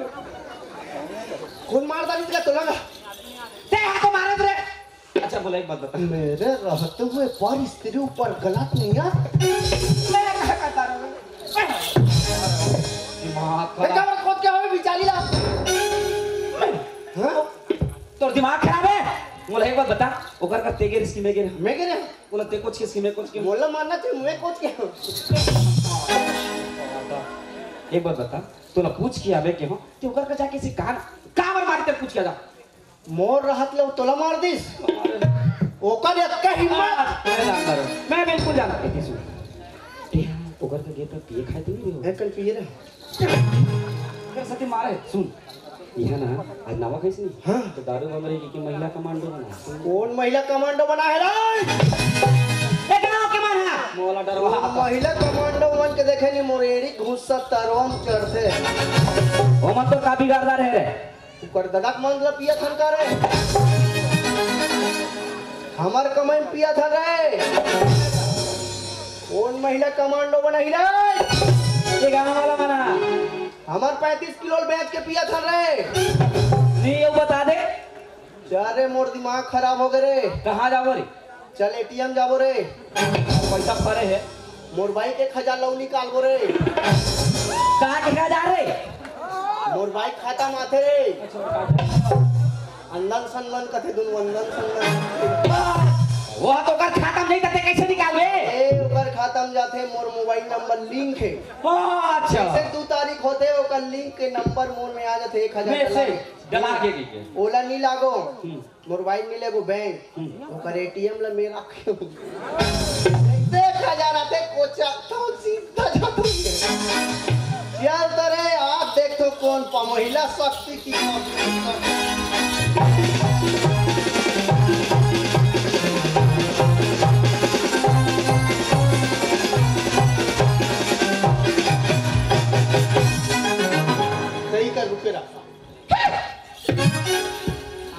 कौन मार दारे इसका तोला ना? ते हाथ मारे रे। अच्छा बोला, एक बात बता। मेरे रहते हुए पर स्त्री ऊपर गलत नहीं है। मैं क्या करता रहूँ? दिमाग खराब। क्या होय बिचारी ला? मैं? हाँ? तोर दिमाग खराब हे? मोला एक बात बता, ओकर का ते गिरे कि मैं गिरे? मैं गिरे? मोला ते कोचके कि मैं कोचके? मोला मारना ते मैं कोचके। एक बात बता, तोला पूछ के आबे के हो, ते ओकर का जाके से कान, काबर मारी ते पूछ के आ जा। मोर रहत ले वो तोला मार दिस। ओकर एक हिम्मत। मैं जानता रहूं। मैं बिल्कुल जानता रहूं। ए, ओकर का गेट पे पिए खाए तो नहीं रहो। मैं कल पिए रहे। कर सके मारे। सुन, यह ना, आज नवा कैसे नहीं? हाँ। तो दारू बम रही कि महिला कमांडो बना। कौन महिला कमांडो बना है रे? ए, गाँव के मन है। मोला डरवा। महिला कमांडो मन के देखे नहीं, मोर एड़ी घुस्सा तरवा म चढ़ते। ओ मन तो का बिगाड़दार है रे। ओकर ददा के मन ल पियत हन का रे? हमर कमाई म पियत हन रे। कौन महिला कमांडो बनही रे? ये गाँव वाला बना। हमर पैंतीस किलो ल बेच के पियत हन रे। नहीं, ये बता दे। जा रे, मोर दिमाग खराब हो गए रे। कहाँ जाबो रे? चल एटीएम जाबो रे। पैसा पड़े हे। मोर बाइक एक हजार लऊ निकालबो रे। का के हजार रे? मोर बाइक खाता म आथे रे। अंदन संदन कथे दुन, अंदन संदन। वो तो ओकर खाता म नहीं कथे, कैसे निकालबे? ए, ओकर खाता म जाथे, मोर मोबाइल नंबर लिंक हे। अच्छा। जैसे दू तारीख होथे, ओकर लिंक के नंबर मोर में आ जाथे, एक हजार डला के। डला के। ओला नहीं लागो। मोर बाइक मिले वो बैंक, ओकर एटीएम ला मैं रखे हूँ। देखा जा रहा थे कोचा तो सीधा जाता हूँ। चल तो रे, आप देख तो कौन पा महिला शक्ति की। सही कर, रुके रहा।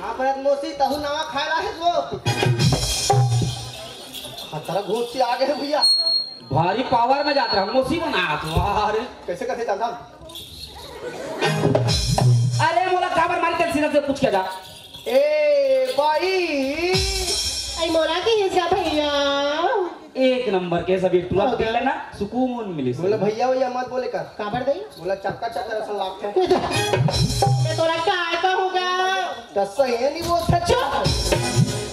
हाँ, भरत मौसी, तहु नवा खाए ला है वो। खतरा घूस से आ गए भैया। भारी पावर में जात रहा, मौसी बना तो, अरे। कैसे कहते चलता? अरे, मोला काबर मारी, तेरे सीधा से पूछ के जा। ए, बाई। आई मोला के हिस्सा भैया। एक नंबर के सभी टूरा पी लेना, सुकून मिली। बोले, "भैया, भैया मत बोले कर।" काबर दई? बोला, "चक्का, चक्का असन लागथे।" मैं तोला काय कहूँगा? दस सौ ये नहीं बोलता, चुप।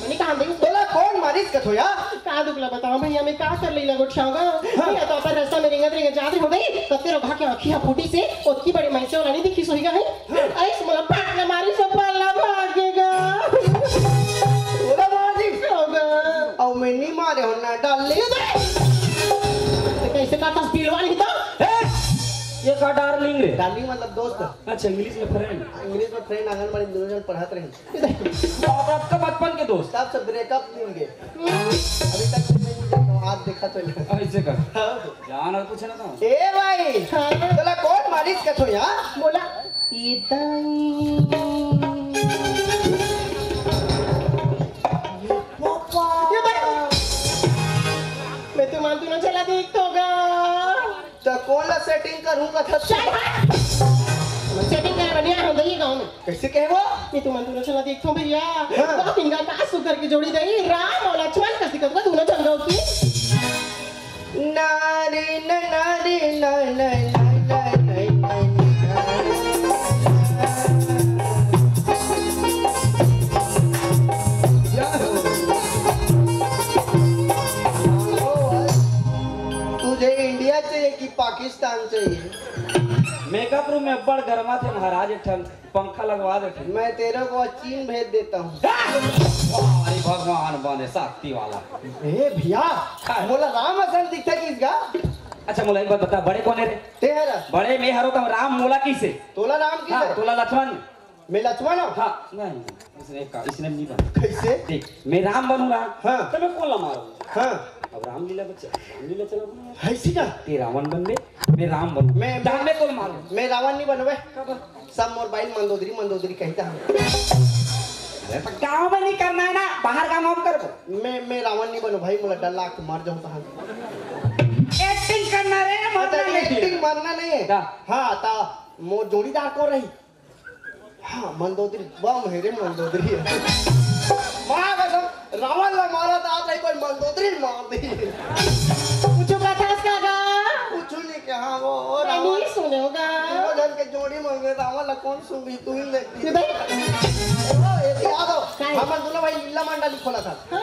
मनी कहाँ दई? बोला, "कौन मारिस कथो या?" का दुख ला बताओ भैया, मैं का कर लेला गोठियाऊँगा? हाँ। या तो अपन रास्ता में रेंगत, रेंगत जात रहे हो गई, कत्ते रोघा के आँखी हा फूटी से, ओतकी बड़े मैं से ओला नहीं दिखी सोही का है? अरे, मोला पटना मारी सो पल्ला भागेगा। ओला मार दी। होगा। अउ मैं नहीं मारे हो ना, डार्लिंग। तो कैसे का तस्वीर वाली तो? ए, ये का डार्लिंग रे? डार्लिंग मतलब दोस्त। अच्छा, इंग्लिश में फ्रेंड। इंग्लिश में फ्रेंड, आंगनबाड़ी में दोनों जन पढ़त रहे। बाप रे, आपका बचपन के दोस्त। तब से ब्रेकअप नहीं हुए। अभी तक से मैं नहीं देखा हूँ, आज देखा तो नहीं। ऐसे कर। हाँ। जान और पूछे ना तो। ए भाई, हाँ। तोला कौन मारिस कथो या? बोला, ये ताई। पापा। ये भाई। मैं तो मान तू ना चला देख तो गा। तो कौन ला सेटिंग करूंगा था? चल हट। सेटिंग करे बढ़िया हम दही गाँव में। कैसे कहे वो? ये तो मन दूनो चला देखथो भैया। हाँ। बहुत इनका का सुकर के जोड़ी दे, राम और लक्ष्मण का सिकत का दूनो चल गओ की। नारी न नारी न न न न न न। तुझे इंडिया चाहिए कि पाकिस्तान चाहिए? मेकअप रूम में अब्बड़ गरमा थे महाराज, एक ठन पंखा लगवा देते। मैं तेरे को चीन भेज देता हूँ। अरे भगवान बने शक्ति वाला। ए भैया, हाँ। मोला राम असन दिखता किस गा? अच्छा, मोला एक बात बता, बड़े कौन है रे? ते हरा। बड़े मैं हरो तो राम मोला किसे? तोला राम किसे? हाँ, तोला लक्ष्मण। मैं लक्ष्मण हूँ? हाँ, नहीं, इसने का, इसने नहीं बना। कैसे? देख, मैं राम बनूंगा, हाँ। तो मैं कौन ला मारूंगा? हाँ। अब रामलीला बच्चा, रामलीला चला बनूंगा। है इसी का? ते रावण बन दे, मैं राम बनूं। मैं, जान मैं मैं तो मारूं। मैं रावण नहीं बनवे। का बन? सब मोर बाई मंदोदरी, मंदोदरी कहता हम। अरे, तो गाँव में नहीं करना है ना, बाहर गाँव में करबो। मैं, मैं रावण नहीं बनू भाई, मोला डर लाग, मर जाऊं तहां। एक्टिंग करना रे, मरना अच्छा, नहीं। एक्टिंग मरना नहीं है। का? हाँ, ता मोर जोड़ीदार को रही। हाँ, मंदोदरी, बम है रे, मंदोदरी है। माँ कसम, रावण ला मारा था, आप नहीं कोई मंदोदरी मार दी। कुछ कथा का गा? कुछ नहीं कहा वो, वो मैं रावण नहीं सुनूंगा। वो के जोड़ी में रावण ला कौन सूंघी, तू ही देख। ये देख। ओ, ये याद हो, काहे? हमन दोनों भाई लीला मंडली खोला था। हाँ।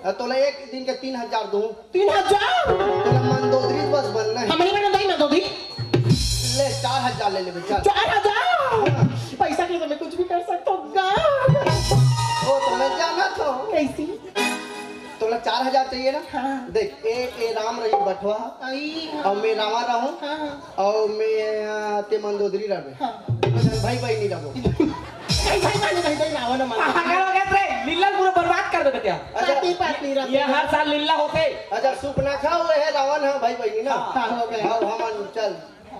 अ, तोला एक दिन के तीन हजार दूं। तीन हजार? तोला मंदोदरी बस बनना है। हमनी बना दही मंदोदरी। ले, चार हजार ले लेबे, चल। चार हजार? हाँ। पैसा के लिए तो मैं कुछ भी कर सकता हूँ गा। ओ, तो मैं जाना था। कैसी? तोला चार हजार चाहिए ना? हाँ। देख, ए, ए राम रही बटवा, आई, हाँ। और मैं रावण रहूं, हाँ। और मैं, आ, ते मंदोदरी रहबे। हाँ। भाई, भाई नहीं रहबो। भाई, भाई, भाई, भाई, भाई, रावण, रावण। पागल हो गया रे, लीला पूरा बर्बाद कर देबे क्या? अच्छा। पापी, पापी, रावण। ये हर साल लीला होते। अच्छा, सुपनाखा हुए है रावण, हाँ, भाई, भाई नहीं ना। हाँ, हो गया। हाँ, हम चल।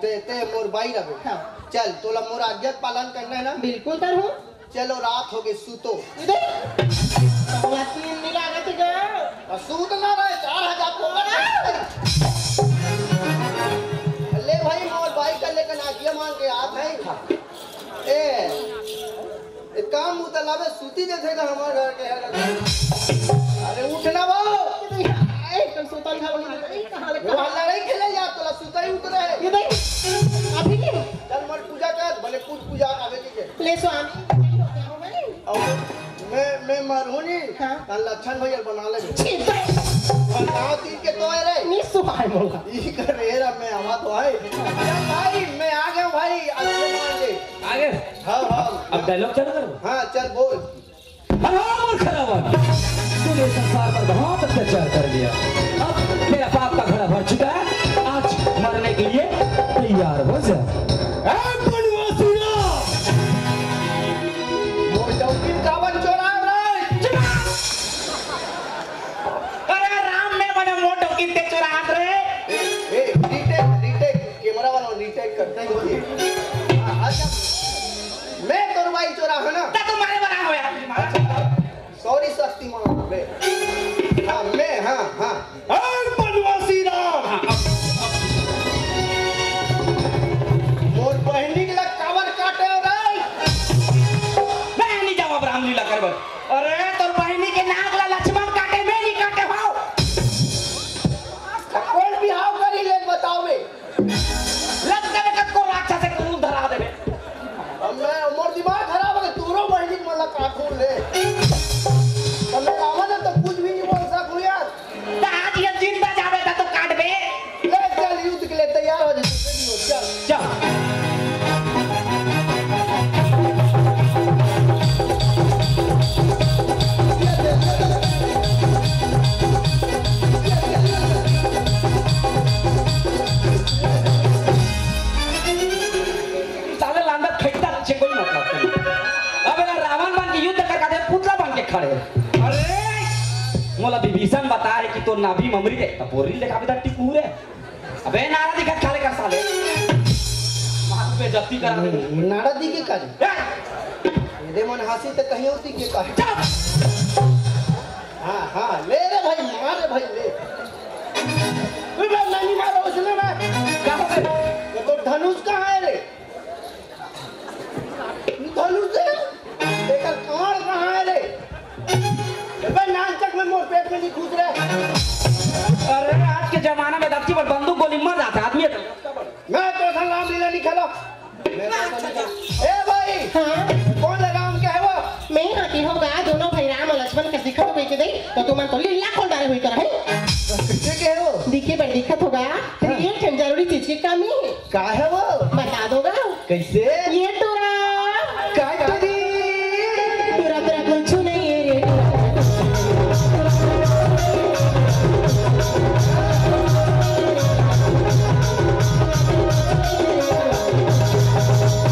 ते, ते मोर बाई रबे। हाँ। चल, तोला मोर आज्ञा पालन करना है ना? बिल्कुल करूँ। चलो, रात हो गई, सूतो। इधर। भगवती मिला गए थे क्या? और सूत ना रहे, चार हजार को। ले भाई, मोर बाई कर लेकर आज्ञा मांग के आत है। ए, एक काम उतलावे, सूती देथे का हमार घर के है। अरे उठ ना वो। ए, कल सूतल था, बोली, ए, कहाँ ले वो हल्ला नहीं खेले यार, तोला सूता ही उतरे है। ये देख, अभी नहीं। चल मत पूजा कर, भले पूज पूजा आवे जी के। ले स्वामी, और मैं, मैं मरहूँ नहीं, हाँ। तन लक्षण भैया बना ले। छी, बे। और गाँव तीन के तो है रे। नहीं सुहाय मोला। ई कर रे रा, मैं आवा तो है। चल भाई, मैं आ गया हूँ भाई, अच्छे मान ले। आगे। हाँ, हाँ। अब डायलॉग चालू करो। हाँ, चल बोल। हर हर खरावन, तूने संसार पर बहुत अत्याचार कर लिया। अब मेरा पाप का घड़ा भर चुका है, आज मरने के लिए तैयार हो जा। ए बनवासी राम! वो डौकी कावन चोरा रे! चुप! अरे राम, मैं बने मोटो कितने चोरा रे। ए, ए, रीटेक, रीटेक, कैमरा वाला रीटेक करते हैं। हाँ, अच्छा। मैं तोर बाई चोरा है ना? ता तुम्हारे बना हो यार। अच्छा। सॉरी शक्तिमान, मैं। हाँ, मैं, हाँ, हाँ। ए बनवासी राम! मोर बहिनी के ला काबर काटे हो रे? मैं नहीं जाऊँ अब रामलीला करबे। अरे, तोर बहिनी के नाक ला लक्ष्मण काटे, मैं नहीं काटे हो। कौन बिहाव करी ले बताओ बे। लगता है कतको राक्षस के रूप धरा देबे। अब मैं, मोर दिमाग खराब है, तोरो बहिनी के मला काटू ले। अब मैं रावण है तो कुछ भी नहीं बोल सकूँ यार। तो आज ये जिंदा जावे ता तो काटबे। ले चल, युद्ध के लिए तैयार हो जा, ready हो, चल। चल। साले लांदर फेंकता नीचे, कोई मतलब नहीं। अब एला रावण बन के युद्ध कर खाते पुतला बन के खड़े। अरे, मोला विभीषण बता है कि तो नाभि ममरी दे, तो बोरी लेखा भी टिकू रे। अबे नारा दिखत खाले कर साले। मार बेइज्जती करा दे। नारा दी के करे। ए! ये दे मन हंसी तो कहीं होती के करे। चुप! हाँ, हाँ, ले रे भाई, मार रे भाई, ले। कोई बात नहीं, मारो उसने ना। कहाँ पे? ये तो धनुष कहाँ है रे? धनुष है? एकर कान कहाँ है रे? अबे नानचक में मोर पेट में नहीं घुस रहा। अरे आज के जमाना में दक्षिण पर बंदूक गोली मर जाता आदमी है तो। मैं तो ऐसा रामलीला नहीं खेला। मैं तो ऐसा नहीं खेला। ए भाई, हाँ? कौन लगा हम क्या है वो? मैं हाँ की होगा, दोनों भाई राम और लक्ष्मण के दिखत हो गई के दे, तो तुमन तो लीला खोल डारे हुई कर है। कैसे के हो? दिखे पर दिखत होगा, हाँ। ये ठन जरूरी चीज की कमी है। का है वो? बता दोगा? कैसे? ये टुरा। का टुरी? टुरा, टुरा कुछ नहीं है रे।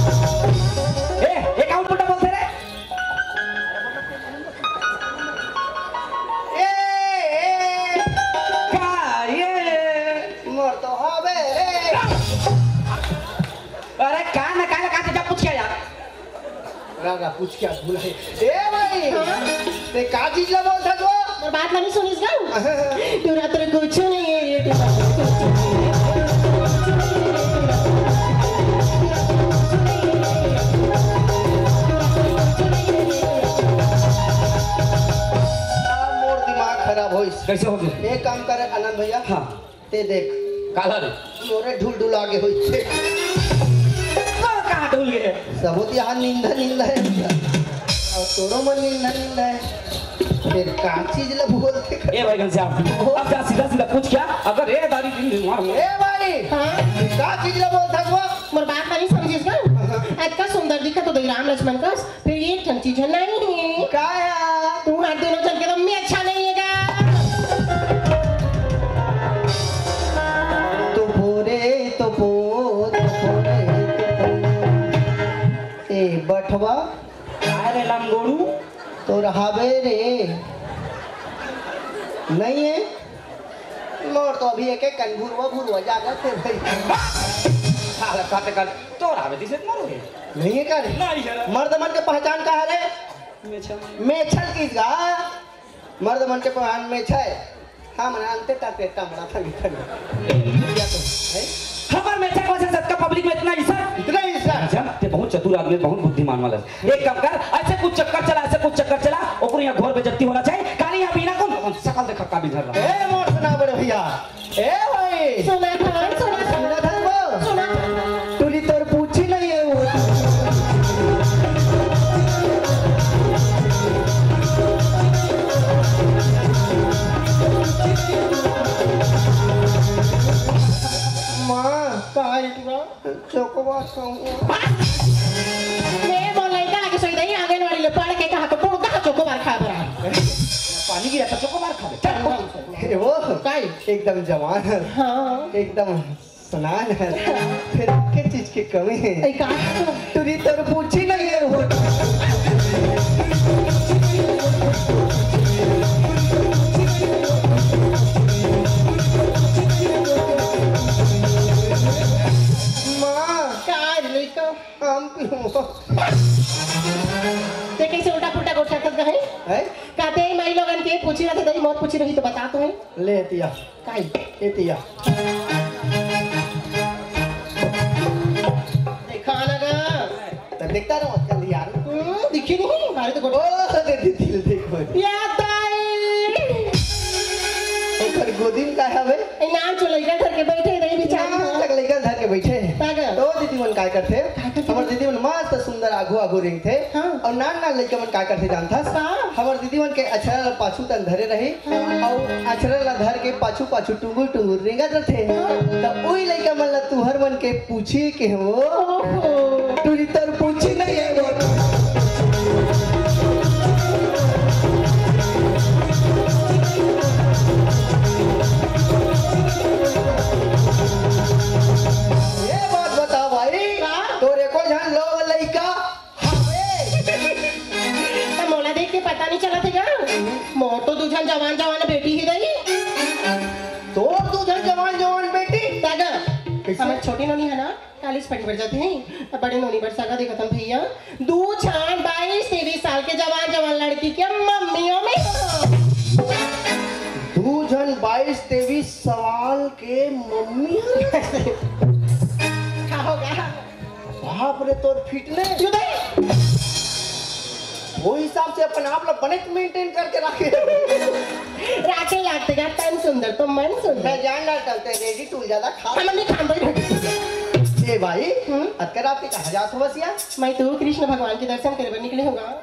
ए, ए, का उल्टा बोलते रे? ए, ए। का ये? मोर तो हवे रे। अरे का ना का ना का जब पूछ के यार। रा, रा, पूछ के भूला है। ए भाई, हाँ? ते का चीज ला बोलता तू? मोर बात ला नहीं सुनिस गा? टुरा, टुरा कुछ नहीं है रे, टुरा, टुरा कुछ नहीं है। अब मोर दिमाग खराब होइस। कैसे हो गया? एक काम करे आनंद भैया। हाँ। ते देख। काला रे। मोरे ढुलढुला के होइस। भूल गए। सबो तो यहाँ निंदा निंदा है, अउ तोरो मन निंदा निंदा है। फिर का चीज ला बोलथे? ए भाई घनश्याम, अब जा सीधा सीधा पूछ क्या? अगर ए दारी दिन दिन मार ए भाई, हाँ? का चीज ला बोलथस वो? मोर बात ला नइ समझिस का? अतका सुंदर दिखत हो तो राम लक्ष्मण कस, फिर एक ठन चीज है नहीं। का है? तुम्हार दोनों जन के तो मैं अच्छा नहीं है गा। तो बोरे, तो बो, तो बोरे, तो बो। ए बठवा, काय रे लंगोड़ू? तोर हावे रे। नहीं है? मोर तो अभी एक एक कन भुरवा भुरवा जागत है भाई। साला काटे काटे तोर हावे दिसे मोर हे। नहीं है का रे? नहीं है रे। मर्द मन के पहचान का है रे? मेछा। मेछल किस गा? मर्द मन के पहचान मेछा है। हाँ, मन अंते टाटे टमड़ा था लिखन। ए, या तो है। हमर मेछा को से सबका पब्लिक में इतना इज्जत? इतना इज्जत? अच्छा, ते बहुत चतुर आदमी, बहुत बुद्धिमान वाला। एक काम कर, ऐसे कुछ चक्कर चला, ऐसे कुछ चक्कर चला, ओकरो यहाँ घोर बेइज्जती होना चाहिए। काली यहाँ बिना कौन, कौन सकल देखा का बिधर रहा। ए, मोर सुना बड़े भैया। ए भाई। सुना था, सुना था। सुना था वो? सुना था। टूरी तोर पूछी नहीं है वो। माँ, का है इतना? चोकोबार खाऊंगा। मैं बोल रही था कि सोई नहीं आंगनवाड़ी ले पढ़ के कहा तो कौन कहा चोकोबार खा बरा। पानी गिरा था, चोकोबार खा बे। चल, ए वो? काई? एकदम जवान है। हाँ। एकदम सनान है। फिर के चीज की कमी है? ए, का? टूरी तोर पूछी नहीं है वो। माँ। का रे लइका? हम पीऊँ। ते कैसे उल्टा पुल्टा गोठा तक गए? हैं? कहते हैं, माई लोगन के पूछी रहते, तेरी मौत पूछी रही तो बता तो है। ले तिया। काई? ए तिया। देखा ना गा। तो देखता रहो आजकल यार। हम्म, दिखी नहीं, मारे तो ओ, गोठा। दे दी दिल देखो। याद आई। ओकर गोदी में का हवे? ए, नाम चो लइका धर के बैठे रही बेचारी। नाम तक लइका धर के बैठे। का गा? तो दीदी मन काय करथे? का करथे? हमर दीदी मन मस्त सुंदर आघू आघू रेंगथे। हाँ। अउ नान नान लइका मन काय करथे जानथस? का? हमर दीदी मन के अछरा ल पाछू तन धरे रही। हाँ। अउ अछरा ल धर के पाछू पाछू टुंगुर टुंगुर रेंगत रथे। हाँ। त उही लइका मन ल तुहर मन के पूछी के हो। ओहो। टूरी तोर पूछी नहीं है वो। ये बात बता भाई, का? तोर एको झन लोग लइका हवे? त मोला देख के पता नहीं चलत हे का? मोर तो दू झन जवान जवान बेटी ही रही। तोर दू झन जवान जवान बेटी? दादा, कैसे? हमर छोटी नोनी है ना, कॉलेज पढ़े बर जाते हैं, अब बड़े नोनी बर सगा देखत हन भैया। दू झन बाईस तेईस साल के जवान जवान लड़की के मम्मियों में। दू झन बाईस तेईस साल के मम्मी? का होगा? बाप रे, तोर फिटनेस। क्यों दे? वो हिसाब से अपन आप ला बने मेंटेन करके रखे। राखे लागते का तन सुंदर तो मन सुंदर। मैं जान डालता हूँ, तेरे रेडी टूल ज्यादा खा। हम नहीं खान भाई। ए भाई, हम्म? अतका रात के कहाँ जात हो बसिया? मैं तो कृष्ण भगवान के दर्शन करे बर निकले होगा।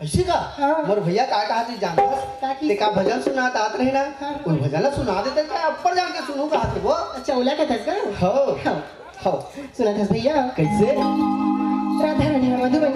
ऐसे का? हाँ। मोर भैया का कहा तू जानथस? का की? ते का भजन सुनात आत रहे ना? हाँ। कोई भजन ला सुना देते का? ऊपर जाके सुनू कहा थे वो। अच्छा, ओला का थस का? हो। हाँ। हो। सुना थस भैया? कैसे? राधा रानी मधुबन